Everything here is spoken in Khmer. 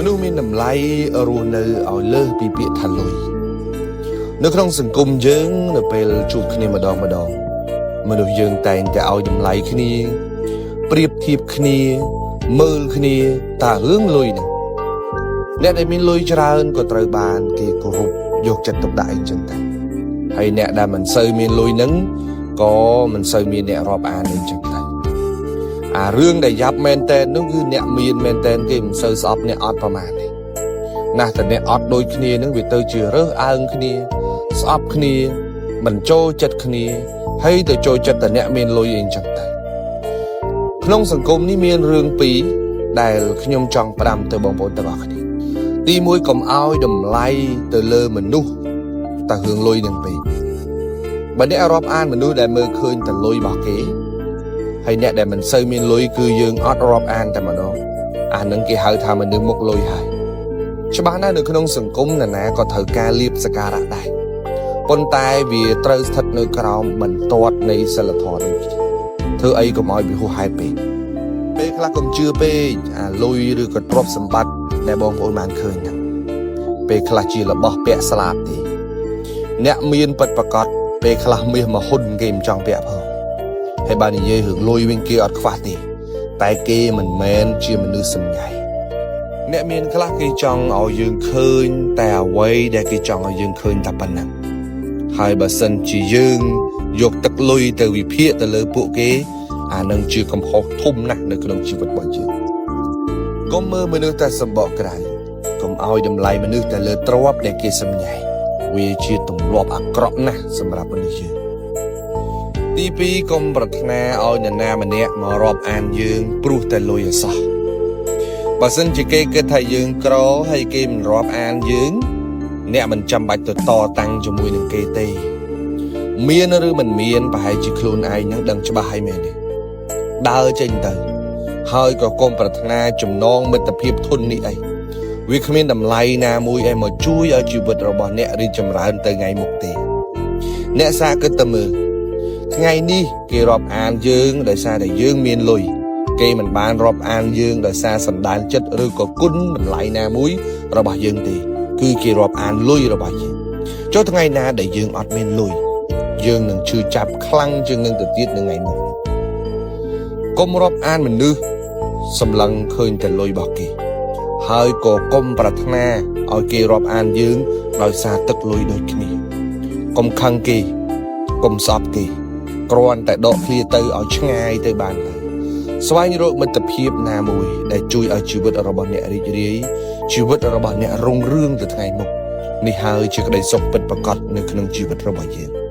មនុស្សមានតម្លៃរស់នៅឲ្យលើសពីពាក្យថាលុយនៅក្នុងសង្គមយើងនៅពេលជួបគ្នាម្ដងម្ដងមនុស្សយើងតែងតែឲ្យតម្លៃគ្នាប្រៀបធៀបគ្នាមើលគ្នាតើរឿងលុយហ្នឹងអ្នកដែលមានលុយច្រើនក៏ត្រូវបានគេគោរពយកចិត្តទុកដាក់អីចឹងដែរហើយអ្នកដែលមិនសូវមានលុយហ្នឹងក៏មិនសូវមានអ្នករាប់អានអីចឹងដែរអារឿងដែលយ៉ាប់មែនតែននោះគឺអ្នកមានមែនតែនគេមិនសូវស្អប់អ្នកអត់ប្រមាណទេណាស់តែអ្នកអត់ដូចគ្នានឹងវាទៅជារើសអើងគ្នាស្អប់គ្នាមិនចូលចិត្តគ្នាហើយទៅចូលចិត្តតែអ្នកមានលុយអីចឹងទៅក្នុងសង្គមនេះមានរឿងពីរដែលខ្ញុំចង់ផ្ដាំទៅបងប្អូនទាំងអស់គ្នាទីមួយកុំឲ្យតម្លៃទៅលើមនុស្សតែរឿងលុយនឹងពេកបើអ្នករាប់អានមនុស្សដែលមើលឃើញតែលុយរបស់គេហើយអ្នកដែលមិនសូវមានលុយគឺយើងអត់រាប់អានតែម្ដងអានឹងគេហៅថាមនុស្សមុខលុយហើយច្បាស់ណាស់នៅក្នុងសង្គមនរណាក៏ត្រូវការលាភសក្ការៈដែរប៉ុន្តែវាត្រូវស្ថិតនៅក្រោមបន្ទាត់នៃសិលធម៌ដូចគ្នាធ្វើអីកុំឲ្យវាហួសហេតុពេកពេលខ្លះកុំជឿពេកអាលុយឬក៏ទ្រព្យសម្បត្តិដែលបងប្អូនបានឃើញហ្នឹងពេលខ្លះជារបស់ពាក់ស្លាបទេអ្នកមានពិតប្រកបពេលខ្លះមាសមហ៊ុនគេមិនចង់ពាក់ផងហើយបើនិយាយរឿងលុយវិញគេអត់ខ្វះទេតែគេមិនមែនជាមនុស្សសម្ញៃអ្នកមានខ្លះគេចង់ឲ្យយើងឃើញតែអ្វីដែលគេចង់ឲ្យយើងឃើញតែប៉ុណ្ណឹងហើយបើសិនជាយើងយកទឹកលុយទៅវិភាគទៅលើពួកគេអានឹងជាកំហុសធំណាស់នៅក្នុងជីវិតរបស់យើងកុំមើលមនុស្សតែសម្បកក្រៅកុំឲ្យតម្លៃមនុស្សតែលើទ្រព្យដែលគេសម្ញែងវាជាទម្លាប់អាក្រក់ណាស់សម្រាប់មនុស្សយើងទី2កុំប្រាថ្នាឲ្យនរណាម្នាក់មករាប់អានយើងព្រោះតែលុយអសោះបើសិនជាគេគិតថាយើងក្រហើយគេមិនរាប់អានយើងអ្នកមិនចាំបាច់ទៅតតាំងជាមួយនឹងគេទេមានឬមិនមានប្រហែលជាខ្លួនឯងនឹងដឹងច្បាស់ហើយមែនទេដើរចេញទៅហើយក៏កុំប្រាថ្នាចំណងមិត្តភាពធននេះអីវាគ្មានតម្លៃណាមួយឲ្យមកជួយឲ្យជីវិតរបស់អ្នករីកចម្រើនទៅថ្ងៃមុខទេអ្នកសាគិតទៅមើលថ្ងៃនេះគេរាប់អានយើងដោយសារតែយើងមានលុយគេមិនបានរាប់អានយើងដោយសារសន្តានចិត្តឬក៏គុណតម្លៃណាមួយរបស់យើងទេគឺគេរាប់អានលុយរបស់យើងចុះថ្ងៃណាដែលយើងអត់មានលុយយើងនឹងឈឺចាប់ខ្លាំងជាងនឹងទៅទៀតនៅថ្ងៃមុខកុំរាប់អានមនុស្សសម្លឹងឃើញតែលុយរបស់គេហើយក៏កុំប្រាថ្នាឲ្យគេរាប់អានយើងដោយសារទឹកលុយដូចគ្នាកុំខឹងគេកុំស្អប់គេគ្រាន់តែដកឃ្លាទៅឲ្យឆ្ងាយទៅបានហើយស្វែងរកមិត្តភាពណាមួយដែលជួយឲ្យជីវិតរបស់អ្នករីករាយជីវិតរបស់អ្នករុងរឿងទៅថ្ងៃមុខនេះហើយជាក្តីសុខពិតប្រាកដនៅក្នុងជីវិតរបស់យើង។